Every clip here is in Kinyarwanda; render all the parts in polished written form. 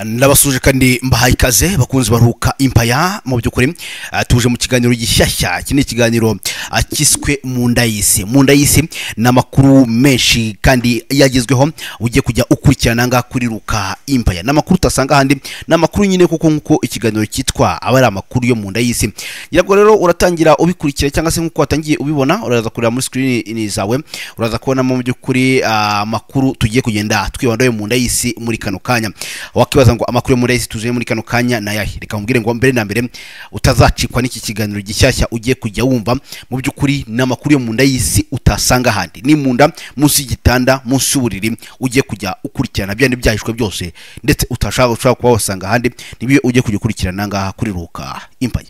Ndabasuje kandi mbahaye ikaze bakunzi baruka impaya. Mu by'ukuri tuje mu kiganiro gishyashya. Iki ni ikiganiro kiswe mu nda y'isi. Mu nda y'isi ni amakuru menshi kandi yagezweho ugiye kujya ukurikirana ngaha kuri Ruka Impaya. Ni amakuru utasanga ahandi, ni amakuru nyine kuko nkuko ikiganiro cyitwa aba ari amakuru yo mu nda y'isi. Ngira rero uratangira ubikurikira cyangwa se nkuko watangiye ubibona, uraza kureba muri screen zawe, uraza kubona mu by'ukuri amakuru tugiye kugenda twibandaho mu nda y'isi muri kano kanya. Wakibaza ngo amakuru yo muri isi tuje muri kano kanya na yahe? Reka mubwire ngo mbere na mbere utazacikwa n'iki kiganiro gishyashya ugiye kujya wumva. Mu by'ukuri n'amakuru yo mu nda y'isi utasanga ahandi, ni mu nda, munsi y'igitanda, munsi y'uburiri, ugiye kujya ukurikirana bya byahishwe byose ndetse utashaka ushobora kuba wasanga ahandi, nibyo ugiye kujya ukurikirana ngaha kuri Ruka Impaya.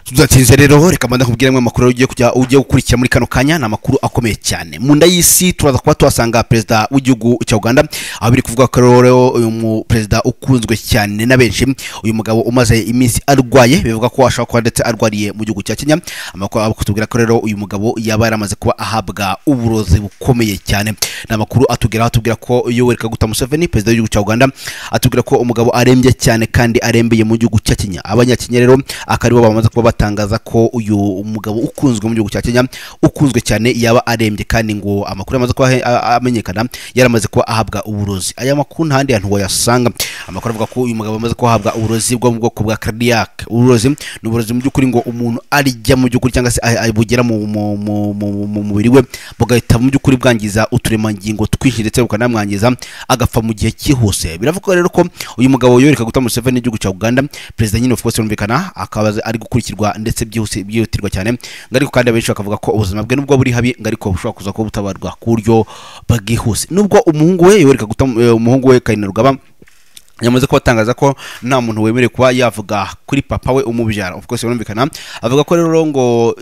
Tuzatinze rero, reka mbanza kubwira mwe amakuru ugiye kujya ugiye gukurikira muri kano kanya. Ni amakuru akomeye cyane. Mu nda y'isi turaza kuba tuhasanga perezida w'igihugu cya Uganda, aho biri kuvuga ko rero uyu mu perezida ukunzwe cyane na benshi, uyu mugabo umaze iminsi arwaye, bivuga ko ashobora kuba ndetse arwariye mu gihugu cya Kenya. Amakuru akutubwira ko rero uyu mugabo yaba yaramaze kuba ahabwa uburozi bukomeye cyane. Ni amakuru atubwira ko Yoweri Kaguta Museveni, perezida w'igihugu cya Uganda, atubwira ko umugabo arembye cyane kandi arembeye mu gihugu cya Kenya. Abanyakenya rero akaribo bamaze kuba batangaza ko uyu mugabo ukunzwe mu gihugu cya Kenya, ukunzwe cyane, yaba arembye kandi ngo amakuru yamaze kuba amenyekana yaramaze kuba ahabwa uburozi. Aya makuru ntandi hantu wayasanga. Amakuru avuga ko uyu mugabo amaze kuhabwa uburozi bwo mu bwoko bwa cardiac. Uburozi ni uburozi mu by'ukuri ngo umuntu arijya mu by'ukuri cyangwa se bugera mu mubiri we bugahita mu by'ukuri bwangiza uturemangingo twinshi ndetse bukanamwangiza agapfa mu gihe cyihuse. Biravuga rero ko uyu mugabo Yoweri Kaguta Museveni w'igihugu cya Uganda, perezida nyine of course yumvikana, akaba ari gukurikirwa ndetse byihuse byihutirwa cyane, ariko kandi abenshi bakavuga ko ubuzima bwe nubwo buri habi ariko bushobora kuza kuba butabarwa ku buryo bwihuse. Nubwo umuhungu we Yoweri Kaguta, umuhungu we Kainerugaba, yamaze kubatangaza ko nta muntu wemerewe kuba yavuga kuri papa we umubyara. Of course birumvikana, avuga ko rero ngo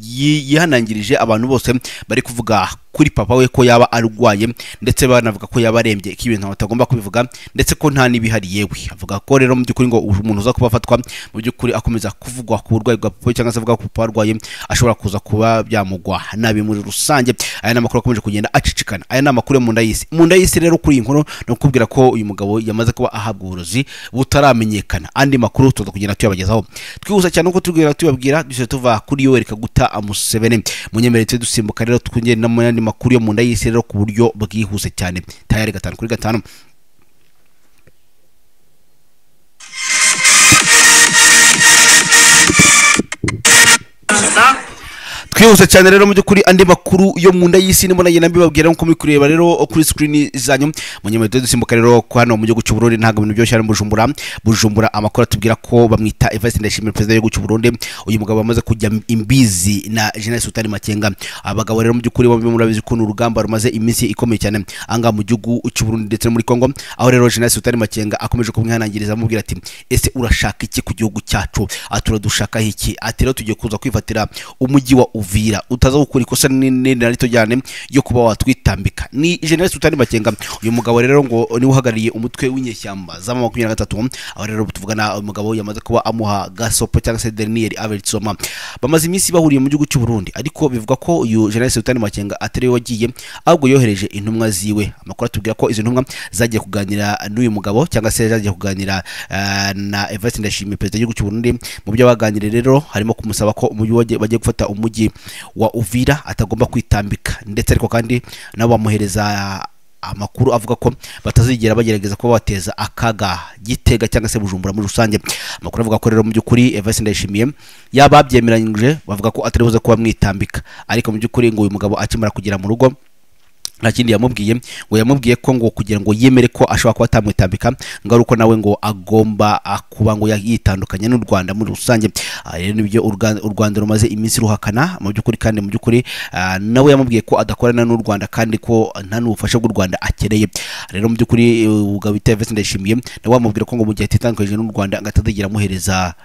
yihanangirije abantu bose bari kuvuga kuri papa we ko yaba arwaye ndetse banavuga ko yaba arembye, ko ibintu batagomba kubivuga ndetse ko nta n'ibihari yewe. Avuga ko rero mu by'ukuri ngo umuntu uza kuba afatwa mu by'ukuri akomeza kuvugwa ku burwayi bwa papa cyangwa se avuga ko papa arwaye ashobora kuza kuba byamugwa nabi muri rusange. Aya ni amakuru akomeje kugenda acicikana. Aya ni amakuru yo mu nda y'isi. Mu nda y'isi rero kuri iyi nkuru ni ukubwira ko uyu mugabo yamaze kuba ahabwa uburozi butaramenyekana. Andi makuru tuza kugenda tuyabagezaho twihuza cyane uko tugenda tubabwira. Dushobora tuva kuri Yoweri Kaguta Museveni, munyemerere dusimbuka rero twongere no mu yandi makuru yo mu nda y'isi rero ku buryo bwihuse cyane. Tayari 5 kuri 5. Twihuse cyane rero mu by'ukuri andi makuru yo mu nda y'isi nimo nagenda mbibabwira nkuko muri kureba rero kuri screen zanyu. Munyemerere dusimbuka rero ko hano mu gihugu cy'u Burundi ntago ibintu byose ari Bujumbura. Bujumbura amakuru atubwira ko bamwita Evariste Ndayishimiye, perezida w'igihugu cy'u Burundi. Uyu mugabo amaze kujya imbizi na General Sultani Makenga. Abagabo rero mu by'ukuri bombi murabizi ko urugamba rumaze iminsi ikomeye cyane anga mu gihugu cy'u Burundi ndetse muri Kongo, aho rero General Sultani Makenga akomeje kumwihanangiriza amubwira ati ese urashaka iki ku gihugu cyacu? Aturadushaka iki? Ati rero tugiye kuza kwifatira umujyi wa Uvira, utaza gukora ikosa nini na rito cyane yo kuba watwitambika. Ni General Sultani Makenga. Uyu mugabo rero ngo ni uhagarariye umutwe w'inyeshyamba za 23, aho rero tuvugana umugabo yamaze kuba amuha gasopo cyangwa se Daniel Avertsoma. Bamaze iminsi bahuriye mu gihugu cy'u Burundi, ariko bivuga ko uyu General Sultani Makenga atari wagiye, ahubwo yohereje intumwa ziwe. Amakuru atubwira ko izo ntumwa zagiye kuganira n'uyu mugabo cyangwa se zagiye kuganira na Evariste Ndayishimiye, perezida w'igihugu cy'u Burundi. Mu byo baganiriye rero harimo kumusaba ko umujyi bagiye gufata umujyi wa Uvira atagomba kwitambika, ndetse ariko kandi nabo bamuhereza amakuru avuga ko batazigera bagerageza kuba bateza akaga Gitega cyangwa se Bujumbura muri rusange. Amakuru avuga ko rero mu by'ukuri Evariste Ndayishimiye yaba abyemeranyije, bavuga ko atari buze kuba mwitambika, ariko mu by'ukuri ngo uyu mugabo akimara kugera mu rugo nta kindi yamubwiye, ngo yamubwiye ko ngo kugira ngo yemere ko ashobora kuba atamwitambika ngo ari uko nawe ngo agomba kuba ngo yitandukanye n'u Rwanda muri rusange. Rero nibyo u Rwanda rumaze iminsi ruhakana mu by'ukuri, kandi mu by'ukuri nawe yamubwiye ko adakorana n'u Rwanda kandi ko nta n'ubufasha bw'u Rwanda akeneye. Rero mu by'ukuri Ugabite Evariste Ndayishimiye nawe amubwira ko ngo mu gihe atitandukanyije n'u Rwanda ngo atazigera amuhereza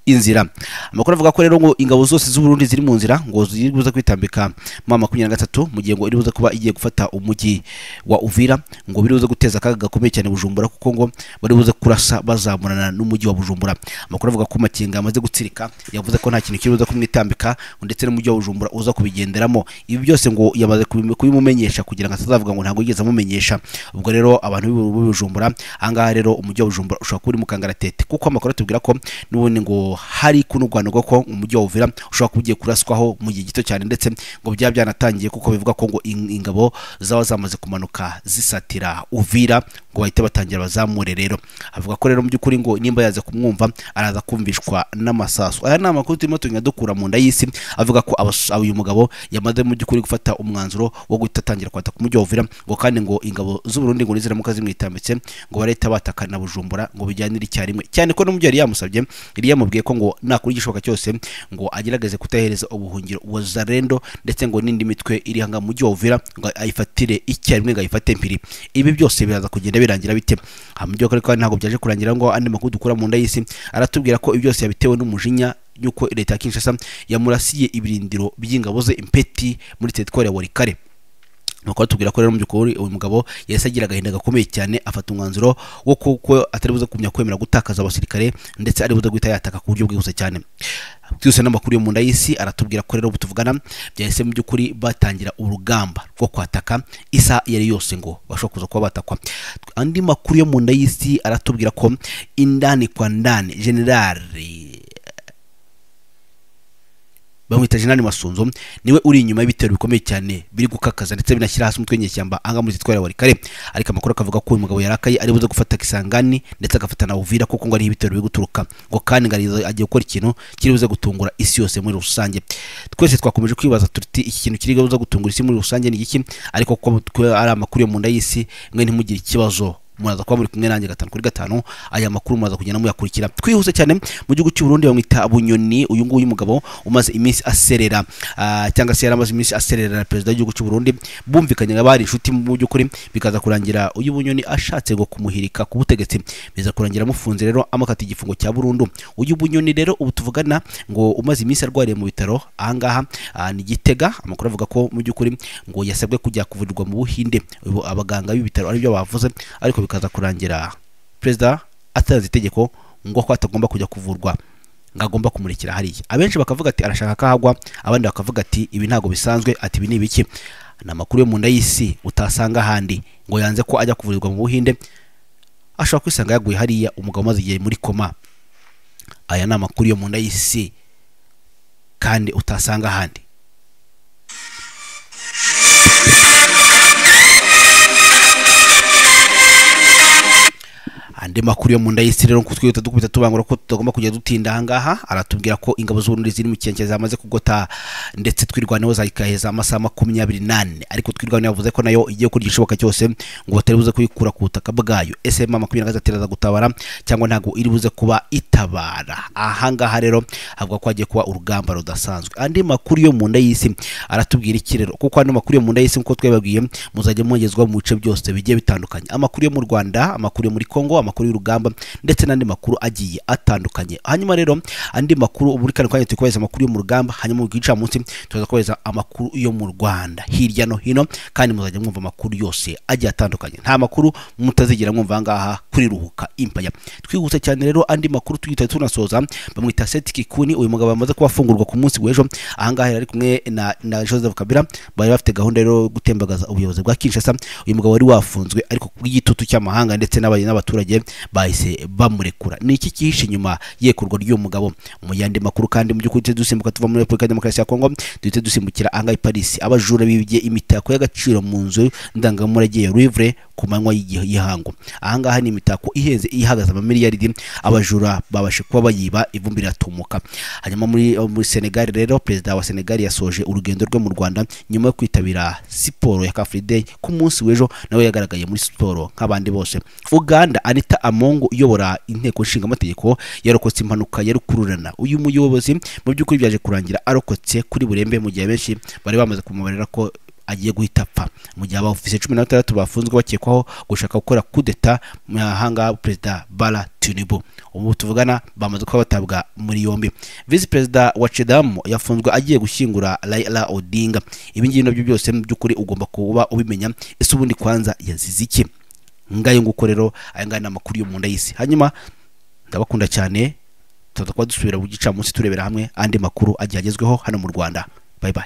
inzira. Amakuru avuga ko rero ngo ingabo zose z'u Burundi ziri mu nzira ngo ziri buze kwitambika mu 23 mu gihe ngo iri buze kuba igiye gufata umujyi wa Uvira, ngo biri buze guteza akaga gakomeye cyane Bujumbura, kuko ngo bari buze kurasa bazamurana n'umujyi wa Bujumbura. Amakuru avuga ko Makenga amaze gutsirika, yavuze ko nta kintu kiri buze kumwitambika ndetse n'umujyi wa Bujumbura uza kubigenderamo. Ibi byose ngo yamaze kubimumenyesha kugira ngo atazavuga ngo ntabwo yigeze amumenyesha. Ubwo rero abantu b'i Bujumbura ahangaha rero umujyi wa Bujumbura ushobora kuba uri mu kangaratete, kuko amakuru atubwira ko n'ubundi ngo hari kunugwanirwa ko umujyi wa Uvira ushobora kuba ugiye kuraswaho mu gihe gito cyane, ndetse ngo byaba byanatangiye, kuko bivuga ko ngo ingabo zaba zamaze kumanuka zisatira Uvira ngo bahite batangira bazamure. Rero avuga ko rero mu by'ukuri ngo nimba yaza kumwumva araza kumvishwa n'amasasu. Aya ni amakuru turimo tugenda dukura mu nda y'isi, avuga ko uyu mugabo yamaze mu by'ukuri gufata umwanzuro wo guhita atangira kwataka umujyi wa Uvira, ngo kandi ngo ingabo z'u Burundi ngo niziramuka zimwitambitse ngo barahita bataka na Bujumbura ngo bijyanire icyarimwe, cyane ko n'umujyi yari yamusabye, yari yamubwiye ko ngo nakora igishoboka cyose ngo agerageze kutahereza ubuhungiro Wazalendo ndetse ngo n'indi mitwe iri hanga mu mujyi wa Uvira ngo ayifatire icyarimwe, ngo ayifate mpiri. Ibi byose biraza kugenda birangira bite? Mu by'ukuri kandi ntabwo byaje kurangira, ngo andi makuru dukura mu nda y'isi aratubwira ko ibi byose yabitewe n'umujinya yuko leta ya Kinshasa yamurasiye ibirindiro by'ingabo ze impeti muri teritwari ya Walikale. Nuko tubwira ko rero mu by'ukuri uyu mugabo yahise agira agahinda gakomeye cyane, afata umwanzuro wo kuko atari buze kumenya kwemera gutakaza abasirikare, ndetse ari buze guhita yataka ku buryo bwihuse cyane. Byose n'amakuru yo mu nda y'isi aratubwira ko rero tuvugana byahise mu by'ukuri batangira urugamba rwo kwataka isa yari yose ngo bashobora kuza kuba batakwa. Andi makuru yo mu nda y'isi aratubwira ko indani kwa ndani General bamwita General Masunzu niwe uri inyuma y'ibitero bikomeye cyane biri gukakaza ndetse binashyira hasi umutwe w'inyeshyamba anga muri zitwara Walikale. Ariko amakuru akavuga ko uyu mugabo yarakaye ari buze gufata Kisangani ndetse agafata na Uvira, kuko ngo ari ibitero biri guturuka, ngo kandi ngo agiye gukora ikintu kiri buze gutungura isi yose muri rusange. Twese twakomeje kwibaza tuti iki kintu kiri buze gutungura isi muri rusange ni iki? Ariko ko ari amakuru yo mu nda y'isi, mwe ntimugire ikibazo, muraza kuba muri kumwe nanjye 5 kuri 5. Aya makuru muraza kugenda muyakurikira. Twihuse cyane mu gihugu cy'u Burundi bamwita Bunyoni, uyu nguyu mugabo umaze iminsi aserera cyangwa se yaramaze iminsi aserera na perezida w'igihugu cy'u Burundi, bumvikanye bari inshuti mu by'ukuri, bikaza kurangira uyu Bunyoni ashatse ngo kumuhirika ku butegetsi, biza kurangira amufunze rero amakata igifungo cya burundu. Uyu Bunyoni rero ubu tuvugana ngo umaze iminsi arwariye mu bitaro ahangaha ni Gitega. Amakuru avuga ko mu by'ukuri ngo yasabwe kujya kuvurirwa mu Buhinde, abaganga b'ibitaro aribyo bavuze, ariko bikaza kurangira perezida atanze itegeko ngo ko atagomba kujya kuvurwa, ngo agomba kumurekera hariya. Abenshi bakavuga ati arashaka kahagwa, abandi bakavuga ati ibi ntago bisanzwe, ati ibi ni ibiki? Ni amakuru yo mu nda y'isi utasanga ahandi. Ngo yanze ko ajya kuvurirwa mu Buhinde, ashobora kwisanga yaguye hariya, umugabo umaze igihe muri koma. Aya ni amakuru yo mu nda y'isi kandi utasanga ahandi. Andi makuru yo mu nda y'isi rero kutwita dukubita tubangura ko tutagomba kujya dutinda ahangaha, aratubwira ko ingabo z'u Burundi ziri mu cyerekezo zamaze kugota ndetse twirwaneho zayikaheza amasaha 24, ariko twirwaneho yavuze ko nayo igiye gukora igishoboka cyose ngo batari buze kuyikura ku butaka bwayo. SM 23 iraza gutabara cyangwa ntago iri buze kuba itabara? Ahangaha rero havuga ko hagiye kuba urugamba rudasanzwe. Andi makuru yo mu nda y'isi aratubwira iki rero? Kuko andi makuru yo mu nda y'isi nkuko twebabwiye muzajya mwongezwa mu bice byose bigiye bitandukanye, amakuru yo mu Rwanda, amakuru yo muri Kongo, amakuru y'urugamba ndetse n'andi makuru agiye atandukanye. Hanyuma rero andi makuru muri kano kanya tukubaheza amakuru yo mu rugamba, hanyuma mu gica munsi tuza kubaheza amakuru yo mu Rwanda hirya no hino, kandi muzajya mwumva amakuru yose agiye atandukanye. Nta makuru mutazigera mwumva ngaha kuri Ruhuka Empire. Twihuse cyane rero andi makuru tuyita tunasoza, bamwita Seth Kikuni, uyu mugabo amaze kubafungurwa ku munsi w'ejo. Ahangaha yari kumwe na Joseph Kabila, bari bafite gahunda rero gutembagaza ubuyobozi bwa Kinshasa. Uyu mugabo wari wafunzwe ariko kubw'igitutu cy'amahanga ndetse n'abaturage bahise bamurekura. Ni iki kihishe inyuma yekurwa ry'uyu mugabo? Mu yandi makuru kandi mu by'ukuri dusimbuka tuva muri Republika Demokarasi ya Kongo duhite dusimbukira ahangaha i Paris. Abajura bibye imitako y'agaciro mu nzu ndangamurage ya Louvre ku manywa y'ihangu. Ahangaha ni imitako ihenze ihagaze amamiliyaridi, abajura babashe kuba bayiba, ivumbi riratumuka. Hanyuma muri Senegal rero perezida wa Senegal yasoje urugendo rwe mu Rwanda nyuma yo kwitabira siporo ya Car Free Day ku munsi w'ejo, nawe yagaragaye muri siporo nk'abandi bose. Uganda, Anita Amongo uyobora inteko nshingamategeko yarokotse impanuka ya rukururana. Uyu muyobozi mu by'ukuri byaje kurangira arokotse kuri burembe, mu gihe benshi bari bamaze kumubarira ko agiye guhita apfa. Mu gihe abofisiye 16 bafunzwe bakekwaho gushaka gukora kudeta mu hanga perezida Bala Tinubu. Ubu tuvugana bamaze kuba batabwa muri yombi. Visi Perezida wa Chadema yafunzwe agiye gushyingura Raila Odinga. Ibi ngibi nabyo byose mu by'ukuri ugomba kuba ubimenya. Ese ubundi kwanza yazize iki? Ngayo nguko rero, aya ngaya ni amakuru yo mu nda y'isi. Hanyuma ndabakunda cyane, tuza kuba dusubira mu gicamunsi turebera hamwe andi makuru agiye agezweho hano mu Rwanda. Bye bye.